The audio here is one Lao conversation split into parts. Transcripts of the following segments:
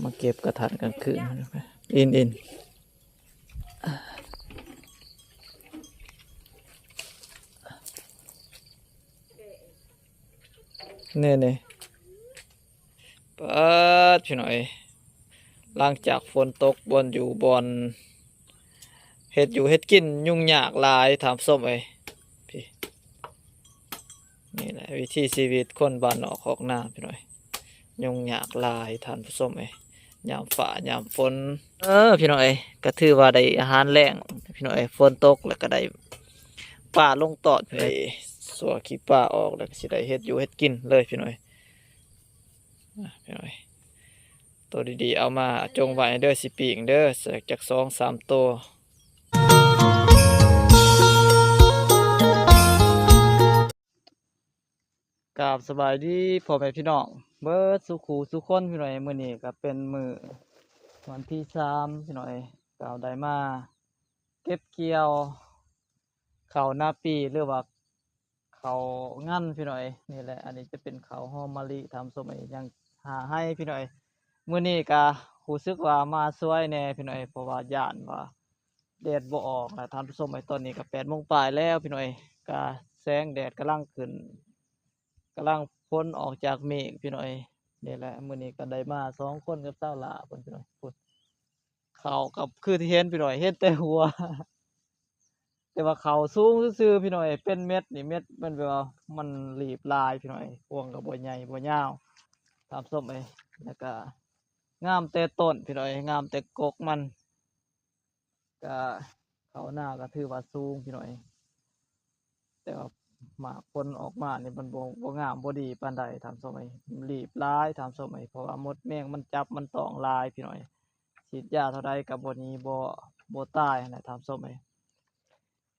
ມາເກັບກະທັນກາງຄືນ ອິນໆ ນີ້ໆ ປາດ ພີ່ນ້ອງເອີຍ ຫຼັງຈາກຝົນຕົກ ບ່ອນຢູ່ບ່ອນເຮັດຢູ່ເຮັດກິນຫຍຸ້ງຍາກຫຼາຍ ທ່ານຜູ້ຊົມເອີຍ ນີ້ແຫຼະວິຖີຊີວິດຄົນບ້ານນອກຄອກນາ ພີ່ນ້ອງເອີຍ ຫຍຸ້ງຍາກຫຼາຍ ທ່ານຜູ້ຊົມເອີຍ ຍາມຟ້າຍາມຝົນ ເອີ ພີ່ນ້ອງເອີຍ ກະຖືວ່າໄດ້ອາຫານແລງ ພີ່ນ້ອງເອີຍ ຝົນຕົກແລ້ວກະໄດ້ປາລົງຕອດ ເອີ ຊົ່ວຂີ້ປາອອກ ແລ້ວກະຊິໄດ້ເຮັດຢູ່ເຮັດກິນເລີຍ ພີ່ນ້ອງເອີຍ. ອ່ະ ພີ່ນ້ອງເອີຍ ໂຕດີໆ ເອົາມາຈົ່ງໄວ້ເດີ ຊິປີ້ງເດີ ສັກຈັກສອງສາມໂຕ. ກາບສະບາຍດີພໍ່ແມ່ພີ່ນ້ອງເບິດສູ່ຄູ່ສູ່ຄົນ ພີ່ນ້ອງເອີຍ ມື້ນີ້ກະເປັນມື້ວັນທີສາມ ພີ່ນ້ອງເອີຍ ກະໄດ້ມາເກັບກ່ຽວເຂົ້ານາປີ ຫຼືວ່າ ເຂົ້າງັນ ພີ່ນ້ອງເອີຍ ນີ້ແຫຼະ ອັນນີ້ຈະເປັນເຂົ້າຫອມມະລິ ທ່ານຜູ້ຊົມເອີຍ ຍັງຫາໄຮ່ ພີ່ນ້ອງເອີຍ ມື້ນີ້ກະຮູ້ສຶກວ່າມາສວຍແດ່ ພີ່ນ້ອງເອີຍ ເພາະວ່າຢ້ານວ່າແດດບໍ່ອອກນະ ທ່ານຜູ້ຊົມເອີຍ ຕອນນີ້ກະແປດໂມງປາຍແລ້ວ ພີ່ນ້ອງເອີຍ ກະແສງແດດກຳລັງຂຶ້ນ ກຳລັງພົ້ນອອກຈາກເມກ ພີ່ນ້ອງເອີຍ ນີ້ແຫຼະ ມື້ນີ້ກະໄດ້ມາສອງຄົນກັບສາວຫຼ້າເພິ່ນ ພີ່ນ້ອງເອີຍ ພຸ້ນ ເຂົ້າກະຄືທີ່ເຫັນ ພີ່ນ້ອງເອີຍ ເຫັນແຕ່ຫົວ ແຕ່ວ່າເຂົ້າສູງຊື່ໆ ພີ່ນ້ອງເອີຍ ເປັນເມັດນີ້ ເມັດມັນແບບວ່າມັນລີບຫຼາຍ ພີ່ນ້ອງເອີຍ ພວງກະບໍ່ໃຫຍ່ບໍ່ຍາວ ທ່ານຜູ້ຊົມເອີຍ ແລ້ວກະງາມແຕ່ຕົ້ນ ພີ່ນ້ອງເອີຍ ງາມແຕ່ກົກມັນ ກະເຂົ້ານາກະຖືວ່າສູງ ພີ່ນ້ອງເອີຍ ແຕ່ວ່າໝາກຜົນອອກມານີ້ມັນບໍ່ ບໍ່ງາມບໍ່ດີປານໃດ ທ່ານຜູ້ຊົມເອີຍ ລີບຫຼາຍ ທ່ານຜູ້ຊົມເອີຍ ເພາະວ່າມົດແມງມັນຈັບມັນຕອງຫຼາຍ ພີ່ນ້ອງເອີຍ ສີດຢາເທົ່າໃດກະບໍ່ໜີ ບໍ່ ບໍ່ຕາຍຫັ້ນແຫຼະ ທ່ານຜູ້ຊົມເອີຍ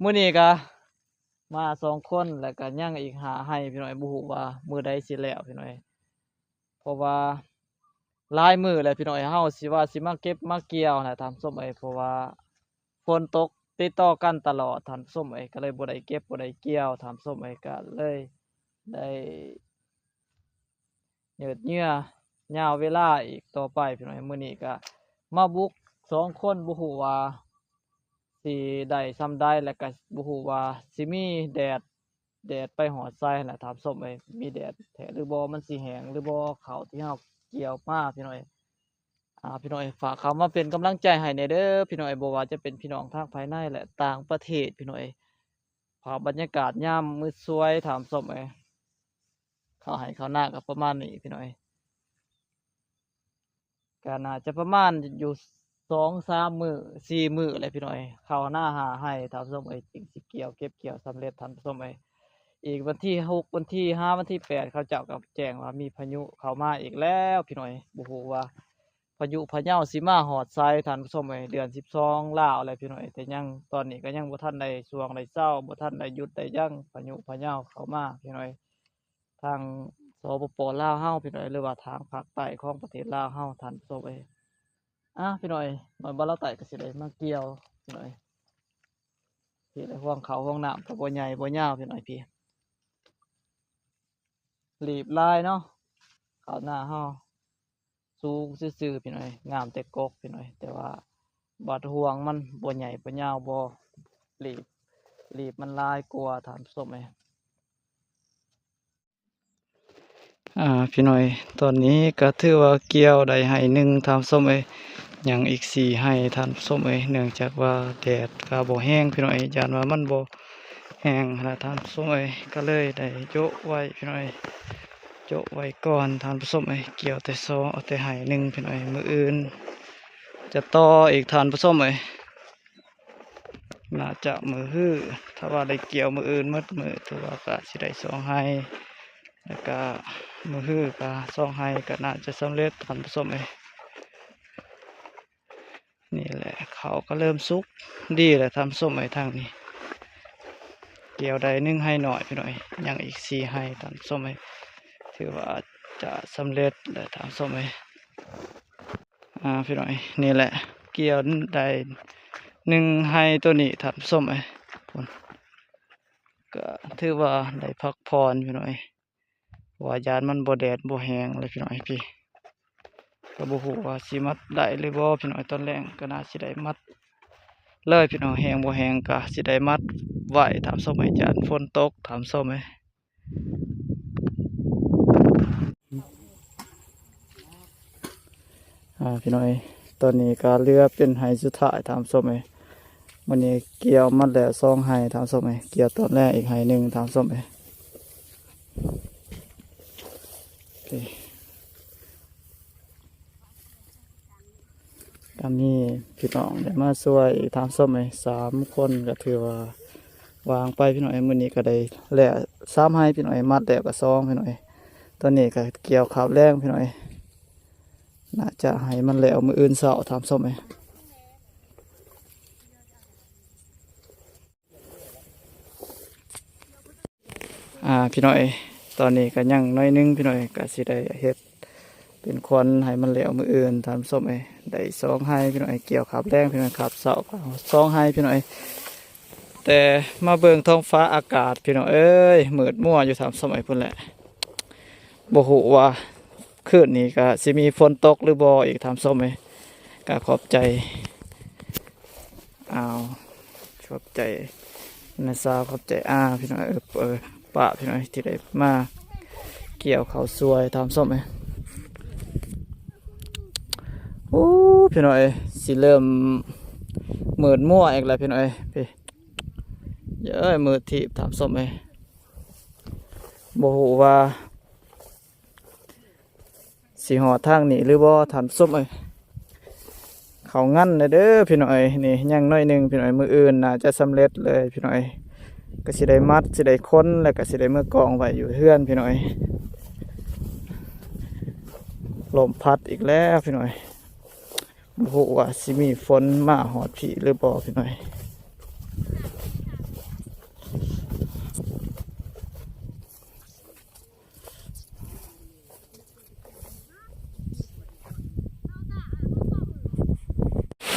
ມື້ນີ້ກະມາສອງຄົນ ແລ້ວກະຍັງອີກຫ້າໄຮ່ ພີ່ນ້ອງເອີຍ ບໍ່ຮູ້ວ່າມື້ໃດຊິແລ້ວ ພີ່ນ້ອງເອີຍ ເພາະວ່າຫຼາຍມື້ແລ້ວ ພີ່ນ້ອງເອີຍ ເຮົາຊິວ່າຊິມາເກັບມາກ່ຽວຫັ້ນແຫຼະ ທ່ານຜູ້ຊົມເອີຍ ເພາະວ່າຝົນຕົກຕິດຕໍ່ກັນຕະຫຼອດ ທ່ານຜູ້ຊົມເອີຍ ກະເລີຍບໍ່ໄດ້ເກັບບໍ່ໄດ້ກ່ຽວ ທ່ານຜູ້ຊົມເອີຍ ກະເລີຍໄດ້ ຍືດເຍື້ອຍາວເວລາອີກຕໍ່ໄປ ພີ່ນ້ອງເອີຍ ມື້ນີ້ກະມາບຸກສອງຄົນ ບໍ່ຮູ້ວ່າຊິໄດ້ຊ່ຳໃດ ແລ້ວກະບໍ່ຮູ້ວ່າຊິມີແດດ ແດດໄປຮອດໃສຫັ້ນແຫຼະ ທ່ານຜູ້ຊົມເອີຍ ມີແດດແທ້ຫຼືບໍ່ ມັນຊິແຫ້ງຫຼືບໍ່ ເຂົ້າທີ່ເຮົາກ່ຽວມາ ພີ່ນ້ອງເອີຍ ອ່າ ພີ່ນ້ອງເອີຍ ຝາກເຂົ້າມາເປັນກຳລັງໃຈໃຫ້ແດ່ເດີ ພີ່ນ້ອງເອີຍ ບໍ່ວ່າຈະເປັນພີ່ນ້ອງທາງພາຍໃນ ແລະ ຕ່າງປະເທດ ພີ່ນ້ອງເອີຍ ພາບບັນຍາກາດຍາມມື້ສວຍ ທ່ານຜູ້ຊົມເອີຍ ເຂົ້າໄຮ່ເຂົ້ານາກະປະມານນີ້ ພີ່ນ້ອງເອີຍ ກະໜ້າຈະປະມານຢູ່ສອງສາມມື້ ສີ່ມື້ແຫຼະ ພີ່ນ້ອງເອີຍ ເຂົ້ານາຫ້າໄຮ່ ທ່ານຜູ້ຊົມເອີຍ ຈຶ່ງຊິກ່ຽວ ເກັບກ່ຽວສຳເລັດ ທ່ານຜູ້ຊົມເອີຍ ອີກວັນທີຫົກ ວັນທີຫ້າ ວັນທີແປດ ເຂົາເຈົ້າກະແຈ້ງວ່າມີພາຍຸເຂົ້າມາອີກແລ້ວ ພີ່ນ້ອງເອີຍ ບໍ່ຮູ້ວ່າ ພາຍຸພະເຍົາຊິມາຮອດໃສ ທ່ານຜູ້ຊົມເອີຍ ເດືອນສິບສອງລາວແລ້ວ ພີ່ນ້ອງເອີຍ ແຕ່ຍັງ ຕອນນີ້ກະຍັງບໍ່ທັນໄດ້ຊ່ວງໄດ້ເຊົາ ບໍ່ທັນໄດ້ຢຸດໄດ້ຢັ້ງ ພາຍຸພະເຍົາເຂົ້າມາ ພີ່ນ້ອງເອີຍ ທາງ ສປປ ລາວເຮົາ ພີ່ນ້ອງເອີຍ ຫຼືວ່າທາງພາກໃຕ້ຂອງປະເທດລາວເຮົາ ທ່ານຜູ້ຊົມເອີຍ ອ່າ ພີ່ນ້ອງເອີຍ ນ້ອຍບ້ານລາວໃຕ້ກະຊິໄດ້ມາກ່ຽວ ພີ່ນ້ອງເອີຍ ພີ້ແຫຼະ ຮວງເຂົ້າຮວງນ້ຳກະບໍ່ໃຫຍ່ບໍ່ຍາວ ພີ່ນ້ອງເອີຍ ພີ້ ລີບຫຼາຍເນາະ ເຂົ້ານາເຮົາ ສູງຊື່ໆ ພີ່ນ້ອງເອີຍ ງາມແຕ່ກົກ ພີ່ນ້ອງເອີຍ ແຕ່ວ່າບາດຮວງມັນບໍ່ໃຫຍ່ບໍ່ຍາວ ບໍ່ລີບ ລີບມັນຫຼາຍກວ່າ ທ່ານຜູ້ຊົມເອີຍ ອ່າ ພີ່ນ້ອງເອີຍ ຕອນນີ້ກະຖືວ່າກ່ຽວໄດ້ໄຮ່ໜຶ່ງ ທ່ານຜູ້ຊົມເອີຍ ຍັງອີກສີ່ໄຮ່ ທ່ານຜູ້ຊົມເອີຍ ເນື່ອງຈາກວ່າແດດກະບໍ່ແຮງ ພີ່ນ້ອງເອີຍ ຢ້ານວ່າມັນບໍ່ແຫ້ງຫັ້ນລະ ທ່ານຜູ້ຊົມເອີຍ ກະເລີຍໄດ້ໂຈະໄວ້ ພີ່ນ້ອງເອີຍ ໂຈະໄວ້ກ່ອນ ທ່ານຜູ້ຊົມເອີຍ ກ່ຽວແຕ່ສອງ ເອົາແຕ່ໄຮ່ໜຶ່ງ ພີ່ນ້ອງເອີຍ ມື້ອື່ນຈະຕໍ່ອີກ ທ່ານຜູ້ຊົມເອີຍ ໜ້າຈະມື້ຮື ຖ້າວ່າໄດ້ກ່ຽວມື້ອື່ນໝົດມື້ ຖືວ່າກະຊິໄດ້ສອງໄຮ່ ແລ້ວກະມື້ຮືກະສອງໄຮ່ກະໜ້າຈະສຳເລັດ ທ່ານຜູ້ຊົມເອີຍ ນີ້ແຫຼະ ເຂົ້າກະເລີ່ມສຸກດີແຫຼະ ທ່ານຜູ້ຊົມເອີຍ ທາງນີ້ ກ່ຽວໄດ້ໜຶ່ງໄຮ່ນ້ອຍ ພີ່ນ້ອງເອີຍ ຍັງອີກສີ່ໄຮ່ ທ່ານຜູ້ຊົມເອີຍ ຖືວ່າຈະສຳເລັດແຫຼະ ທ່ານຜູ້ຊົມເອີຍ ອ່າ ພີ່ນ້ອງເອີຍ ນີ້ແຫຼະ ກ່ຽວໄດ້ໜຶ່ງໄຮ່ໂຕນີ້ ທ່ານຜູ້ຊົມເອີຍ ພຸ້ນ ກະຖືວ່າໄດ້ພັກຜ່ອນ ພີ່ນ້ອງເອີຍ ເພາະວ່າຢ້ານມັນບໍ່ແດດບໍ່ແຫ້ງແຫຼະ ພີ່ນ້ອງເອີຍ ພີ້ ກໍບໍ່ຮູ້ວ່າຊິມັດໄດ້ຫຼືບໍ່ພີ່ນ້ອງ. ຕອນແລງກໍໜ້າຊິໄດ້ມັດເລີຍພີ່ນ້ອງ, ແຮງບໍ່ແຮງກໍຊິໄດ້ມັດໄວ້ທ່ານຜູ້ຊົມເອີຍ, ຢ້ານຝົນຕົກທ່ານຜູ້ຊົມເອີຍ. ອ່າ ພີ່ນ້ອງເອີຍ ຕອນນີ້ກໍເຫຼືອເປັນໄຮ່ສຸດທ້າຍທ່ານຜູ້ຊົມເອີຍ. ມື້ນີ້ກ່ຽວໝົດແລ້ວສອງໄຮ່ທ່ານຜູ້ຊົມເອີຍ, ກ່ຽວຕອນແລງອີກໄຮ່ໜຶ່ງທ່ານຜູ້ຊົມເອີຍ. ກໍມີພີ່ນ້ອງໄດ້ມາຊ່ວຍອີກທ່ານຜູ້ຊົມເອີຍ, ສາມຄົນກໍຖືວ່າວ່າງໄປພີ່ນ້ອງເອີຍ. ມື້ນີ້ກໍໄດ້ແລ້ວສາມໄຮ່ພີ່ນ້ອງເອີຍ, ມັດແລ້ວກໍສອງພີ່ນ້ອງເອີຍ. ຕອນນີ້ກໍກ່ຽວຄາບແລງພີ່ນ້ອງເອີຍ, ໜ້າຈະໃຫ້ມັນແລ້ວມື້ອື່ນເຊົ້າທ່ານຜູ້ຊົມເອີຍ. ອ່າ ພີ່ນ້ອງເອີຍ ຕອນນີ້ກໍຍັງໜ້ອຍໜຶ່ງພີ່ນ້ອງເອີຍ, ກໍຊິໄດ້ເຮັດເປັນຂວັນໃຫ້ມັນແລ້ວມື້ອື່ນທ່ານຜູ້ຊົມເອີຍ. ໄດ້ສອງໄຮ່ພີ່ນ້ອງເອີຍ, ກ່ຽວຄາບແລງພີ່ນ້ອງ, ຄາບເຊົ້າສອງໄຮ່ພີ່ນ້ອງເອີຍ. ແຕ່ມາເບິ່ງທ້ອງຟ້າອາກາດພີ່ນ້ອງເອີຍ, ມືດມົວຢູ່ທ່ານຜູ້ຊົມເອີຍພຸ້ນແຫຼະ. ບໍ່ຮູ້ວ່າຄືນນີ້ກໍຊິມີຝົນຕົກຫຼືບໍ່ອີກທ່ານຜູ້ຊົມເອີຍ. ກໍຂອບໃຈ ອ້າວ ຂອບໃຈນ້າສາວ ຂອບໃຈອ້າພີ່ນ້ອງເອີຍ, ເອີ ປ້າພີ່ນ້ອງເອີຍ ທີ່ໄດ້ມາກ່ຽວເຂົ້າຊ່ວຍທ່ານຜູ້ຊົມເອີຍ. ໂອ້ ພີ່ນ້ອງເອີຍ ຊິເລີ່ມມືດມົວອີກແລ້ວພີ່ນ້ອງເອີຍ. ເອີຍ ມືດທີບທ່ານຜູ້ຊົມເອີຍ, ບໍ່ຮູ້ວ່າ ຊິຮອດທາງນີ້ຫຼືບໍ່ທ່ານຜູ້ຊົມເອີຍ. ເຂົ້າງັນແລ້ວເດີພີ່ນ້ອງເອີຍ, ນີ້ຍັງໜ້ອຍໜຶ່ງພີ່ນ້ອງເອີຍ, ມື້ອື່ນໜ້າຈະສຳເລັດເລີຍພີ່ນ້ອງເອີຍ. ກໍຊິໄດ້ມັດ ຊິໄດ້ຂົນ ແລ້ວກໍຊິໄດ້ເມືອກອງໄວ້ຢູ່ເຮືອນພີ່ນ້ອງເອີຍ. ລົມພັດອີກແລ້ວພີ່ນ້ອງເອີຍ, ບໍ່ຮູ້ວ່າຊິມີຝົນມາຮອດພີ້ຫຼືບໍ່ພີ່ນ້ອງເອີຍ.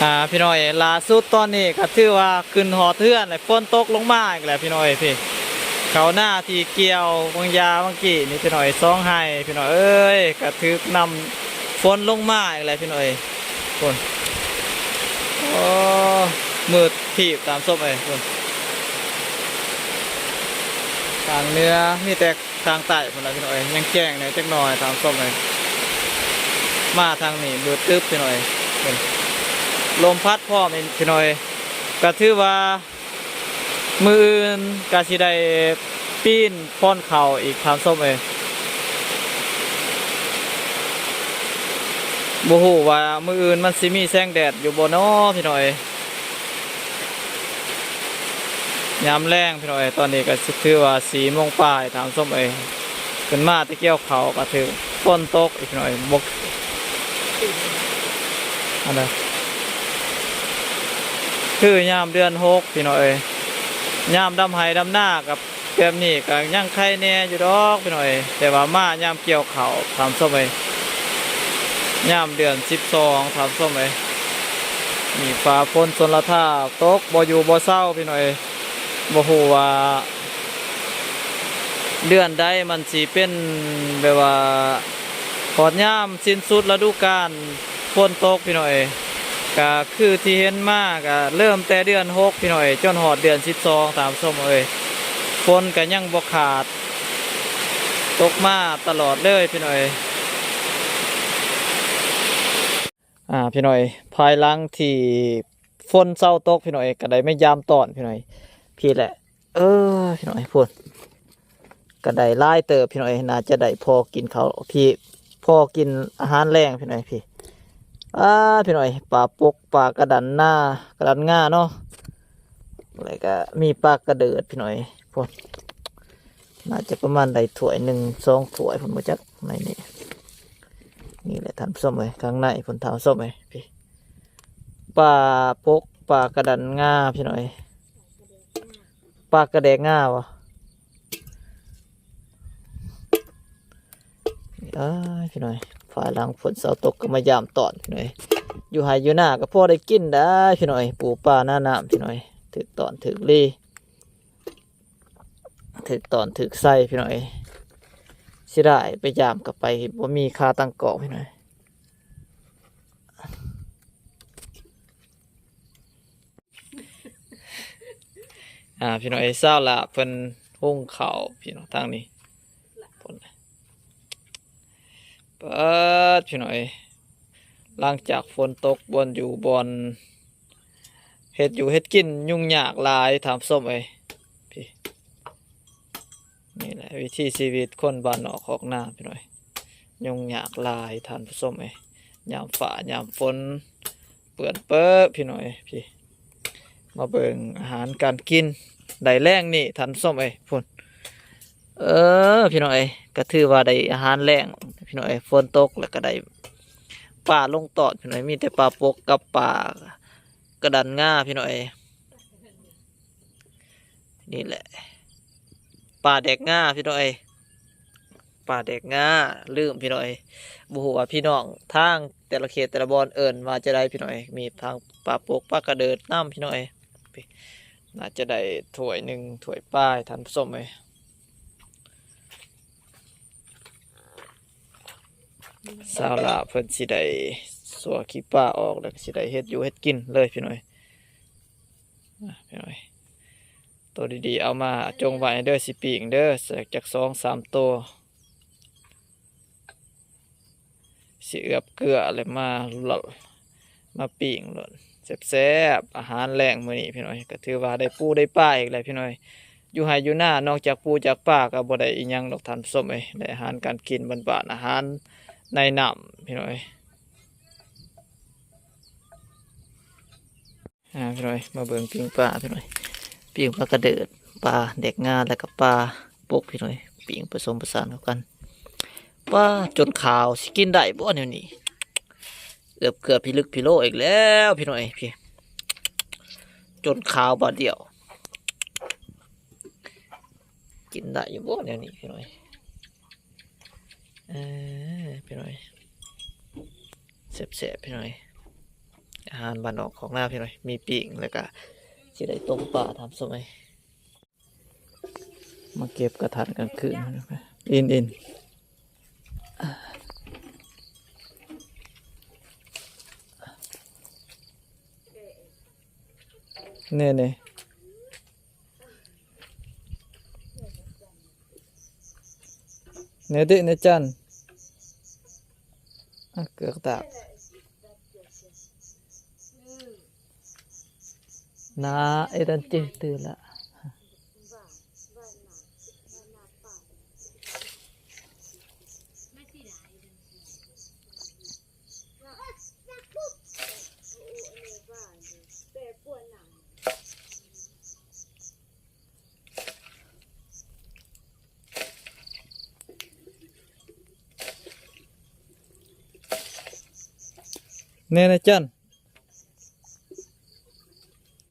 ອ່າ ພີ່ນ້ອງເອີຍ ລ່າສຸດຕອນນີ້ກໍຖືວ່າຂຶ້ນຮອດເຮືອນແລ້ວ, ຝົນຕົກລົງມາອີກແລ້ວພີ່ນ້ອງເອີຍ. ພີ້ ເຂົ້ານາທີ່ກ່ຽວຫວ່າງຢາຫວ່າງກີ້ນີ້ພີ່ນ້ອງເອີຍ, ສອງໄຮ່ພີ່ນ້ອງເອີຍ, ກໍຖືກນ້ຳຝົນລົງມາອີກແລ້ວພີ່ນ້ອງເອີຍ. ພຸ້ນ ໂອ້ ມືດທີບທ່ານຜູ້ຊົມເອີຍ, ພຸ້ນ ທາງເໜືອມີແຕ່ ທາງໃຕ້ພຸ້ນລະພີ່ນ້ອງເອີຍ, ຍັງແຈ້ງແດ່ຈັກໜ່ອຍທ່ານຜູ້ຊົມເອີຍ. ມາທາງນີ້ມືດຕຶບພີ່ນ້ອງເອີຍ, ເຫັນລົມພັດພ້ອມພີ່ນ້ອງເອີຍ. ກໍຖືວ່າມື້ອື່ນກໍຊິໄດ້ປີນພອນເຂົ້າອີກທ່ານຜູ້ຊົມເອີຍ. ບໍ່ຮູ້ວ່າມື້ອື່ນມັນຊິມີແສງແດດຢູ່ບໍ່ນໍພີ່ນ້ອງເອີຍ. ຍາມແລງພີ່ນ້ອງເອີຍ, ຕອນນີ້ກໍຊິຖືວ່າສີ່ໂມງປາຍທ່ານຜູ້ຊົມເອີຍ. ຂຶ້ນມາແຕ່ກ່ຽວເຂົ້າກໍຖືກຝົນຕົກອີກພີ່ນ້ອງເອີຍ, ບໍ່ ອັນໃດ ຄືຍາມເດືອນຫົກພີ່ນ້ອງເອີຍ, ຍາມດຳໄຮ່ດຳນາກັບ ແບບນີ້ກໍຍັງໄຄແດ່ຢູ່ດອກພີ່ນ້ອງເອີຍ, ແຕ່ວ່າມາຍາມກ່ຽວເຂົ້າທ່ານຜູ້ຊົມເອີຍ, ຍາມເດືອນສິບສອງທ່ານຜູ້ຊົມເອີຍ, ມີຟ້າຝົນຊົນລະທາຕົກບໍ່ຢູ່ບໍ່ເຊົາພີ່ນ້ອງເອີຍ. ບໍ່ຮູ້ວ່າເດືອນໃດມັນຊິເປັນແບບວ່າຮອດຍາມສິ້ນສຸດລະດູການ ຝົນຕົກພີ່ນ້ອງເອີຍ. ກະຄືທີ່ເຫັນມາ ກະເລີ່ມແຕ່ເດືອນຫົກພີ່ນ້ອງເອີຍ ຈົນຮອດເດືອນສິບສອງທ່ານຜູ້ຊົມເອີຍ, ຝົນກະຍັງບໍ່ຂາດ ຕົກມາຕະຫຼອດເລີຍພີ່ນ້ອງເອີຍ. ອ່າ ພີ່ນ້ອງເອີຍ ພາຍຫຼັງທີ່ຝົນເຊົາຕົກພີ່ນ້ອງເອີຍ ກະໄດ້ມາຢາມຕ້ອນພີ່ນ້ອງເອີຍ ພີ້ແຫຼະ. ເອີ ພີ່ນ້ອງເອີຍ ພຸ້ນ ກະໄດ້ຫຼາຍເຕີບພີ່ນ້ອງເອີຍ, ໜ້າຈະໄດ້ພໍກິນເຂົ້າພີ້ ພໍກິນອາຫານແລງພີ່ນ້ອງເອີຍ. ພີ້ ອ້າ ພີ່ນ້ອງເອີຍ ປາປົກ ປາກະດັນນາ ກະດັນງາເນາະ, ແລ້ວກະມີປາກະເດີດພີ່ນ້ອງເອີຍ. ພຸ້ນ ໜ້າຈະປະມານໄດ້ຖ້ວຍໜຶ່ງສອງຖ້ວຍພຸ້ນບໍ່ຈັກ ໃນນີ້. ນີ້ແຫຼະທ່ານຜູ້ຊົມເອີຍ ຂ້າງໃນພຸ້ນທ່ານຜູ້ຊົມເອີຍ. ພີ້ ປາປົກ ປາກະດັນງາພີ່ນ້ອງເອີຍ. ປາກະແດກງາບໍ່? ອ້າຍ ພີ່ນ້ອງເອີຍ ພາຍຫຼັງຝົນເຊົາຕົກກໍມາຢາມຕ້ອນພີ່ນ້ອງເອີຍ. ຢູ່ໄຮ່ຢູ່ນາກໍພໍໄດ້ກິນໄດ໋ພີ່ນ້ອງເອີຍ, ປູປານານ້ຳພີ່ນ້ອງເອີຍ. ຖືກຕ້ອນຖືກລີ ຖືກຕ້ອນຖືກໄຊພີ່ນ້ອງເອີຍ. ເສຍດາຍໄປຢາມກໍໄປບໍ່ມີຄາຕັ້ງກ້ອງພີ່ນ້ອງເອີຍ. ອ່າ ພີ່ນ້ອງເອີຍ ສາວຫຼ້າເພິ່ນຫຸງເຂົ້າ ພີ່ນ້ອງ ທາງນີ້ ເປີດ ພີ່ນ້ອງເອີຍ ຫຼັງຈາກຝົນຕົກ ບ່ອນຢູ່ບ່ອນເຮັດຢູ່ເຮັດກິນຫຍຸ້ງຍາກຫຼາຍ ທ່ານຜູ້ຊົມເອີຍ ນີ້ແຫຼະວິຖີຊີວິດຄົນບ້ານນອກຄອກນາ ພີ່ນ້ອງເອີຍ ຫຍຸ້ງຍາກຫຼາຍ ທ່ານຜູ້ຊົມເອີຍ ຍາມຟ້າຍາມຝົນເປື້ອນເປິ ພີ່ນ້ອງເອີຍ ມາເບິ່ງອາຫານການກິນໄດ້ແລງນີ້ ທ່ານຜູ້ຊົມເອີຍ ພຸ້ນ ເອີ ພີ່ນ້ອງເອີຍ ກໍຖືວ່າໄດ້ອາຫານແລງ ພີ່ນ້ອງເອີຍ ຝົນຕົກແລ້ວກໍໄດ້ປາລົງຕອນ ພີ່ນ້ອງເອີຍ ມີແຕ່ປາປົກກັບປາກະດັນງາ ພີ່ນ້ອງເອີຍ ນີ້ແຫຼະ ປາແດກງາ ພີ່ນ້ອງເອີຍ ປາແດກງາ ລືມ ພີ່ນ້ອງເອີຍ ບໍ່ຮູ້ວ່າພີ່ນ້ອງທາງແຕ່ລະເຂດແຕ່ລະບ່ອນເອີ້ນວ່າຈັ່ງໃດ ພີ່ນ້ອງເອີຍ ມີທັງປາປົກ ປາກະເດີດນຳ ພີ່ນ້ອງເອີຍ ໜ້າຈະໄດ້ຖ້ວຍໜຶ່ງ ຖ້ວຍປາຍ ທ່ານຜູ້ຊົມເອີຍ ສາວຫຼ້າເພິ່ນຊິໄດ້ຊົ່ວຂີ້ປາອອກ ແລ້ວກໍຊິໄດ້ເຮັດຢູ່ເຮັດກິນເລີຍ ພີ່ນ້ອງເອີຍ ອ່າ ພີ່ນ້ອງເອີຍ ໂຕດີໆ ເອົາມາຈົ່ງໄວ້ເດີ ຊິປີ້ງເດີ ຈັກສອງສາມໂຕ ຊິເອືອບເກືອ ແລ້ວມາ ມາປີ້ງໂລດ ແຊບໆ ອາຫານແລງມື້ນີ້ ພີ່ນ້ອງເອີຍ ກໍຖືວ່າໄດ້ປູໄດ້ປາອີກແລ້ວ ພີ່ນ້ອງເອີຍ ຢູ່ໄຮ່ຢູ່ນາ ນອກຈາກປູຈາກປາກໍບໍ່ໄດ້ອີ່ຫຍັງດອກ ທ່ານຜູ້ຊົມເອີຍ ໄດ້ອາຫານການກິນບ້ານໆ ອາຫານໃນນ້ຳ ພີ່ນ້ອງເອີຍ ອ່າ ພີ່ນ້ອງເອີຍ ມາເບິ່ງປີ້ງປາ ພີ່ນ້ອງເອີຍ ປີ້ງປາກະເດີດ ປາແດກງາ ແລ້ວກໍປາປົກ ພີ່ນ້ອງເອີຍ ປີ້ງປະສົມປະສານເຂົ້າກັນ ປາຈົນຂາວ ຊິກິນໄດ້ບໍ່ແນວນີ້ ເອືອບເກືອພິລຶກພິໂລອີກແລ້ວ ພີ່ນ້ອງເອີຍ ພີ່ ຈົນຂາວບາດດຽວ ກິນໄດ້ຢູ່ບໍ່ແນວນີ້ ພີ່ນ້ອງເອີຍ ເອີ ພີ່ນ້ອງເອີຍ ແຊບໆ ພີ່ນ້ອງເອີຍ ອາຫານບ້ານນອກຄອກນາ ພີ່ນ້ອງເອີຍ ມີປີ້ງ ແລ້ວກະຊິໄດ້ຕົ້ມປາ ທ່ານຜູ້ຊົມເອີຍ ມາເກັບກະທັນກາງຄືນ ອິນໆ ແນ່ໆ. ແນວເດະ ແນວຈັນ ອາ ເກືອກຕາກ ນາ ເອດັນເຈ ຕື່ນລະ. Nene Chan.